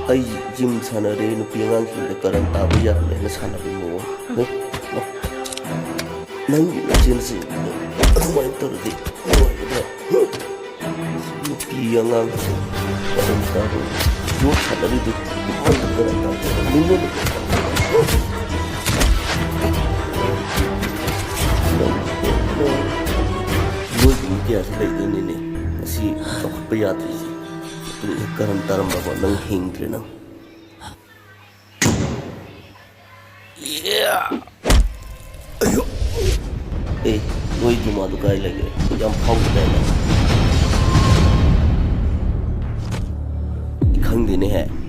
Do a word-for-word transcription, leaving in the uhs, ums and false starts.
ꯑꯩ ꯖꯤꯝ ꯁꯥꯟꯅꯔꯦ, ꯅꯨꯄꯤ ꯑꯉꯥꯡꯁꯤꯡꯗ ꯀꯔꯟ ꯇꯥꯕ ꯌꯥꯔꯝꯃꯦꯅ ꯁꯥꯟꯅꯕꯒꯤ ꯃꯑꯣꯡ꯫ ꯅꯪꯒꯤ ꯅꯆꯦꯅꯁꯦ ꯑꯗꯨꯃꯥꯏꯅ ꯇꯧꯔꯗꯤ ꯅꯨꯡꯉꯥꯏꯒꯗ꯭ꯔꯥ? ꯅꯨꯄꯤ ꯑꯉꯥꯡꯁꯤꯡ ꯀꯔꯟ ꯇꯥꯕ, ꯌꯣꯠ ꯁꯥꯟꯅꯔꯤꯗꯨ ꯃꯤꯉꯣꯟꯗ ꯀꯔꯟ ꯇꯥꯕ, ꯃꯤꯉꯣꯟꯗ ꯅꯣꯏꯒꯨꯝꯕ ꯀꯌꯥꯁꯨ ꯂꯩꯗꯣꯏꯅꯤꯅꯦ ꯉꯁꯤ ꯆꯥꯎꯈꯠꯄ ꯌꯥꯗ꯭ꯔꯤꯁꯦ꯫ ꯀꯔꯟ ꯇꯥꯔꯝꯕꯕ ꯅꯪ ꯍꯤꯡꯗ꯭ꯔꯦ ꯅꯪ꯫ ꯑꯦ, ꯅꯣꯏ ꯗꯨꯃꯥꯗꯨ ꯀꯥꯏ ꯂꯩꯒꯦ? ꯌꯥꯝ ꯐꯥꯎꯈꯤꯗꯥꯏꯅꯦ? ꯈꯪꯗꯦꯅꯦꯍꯦ꯫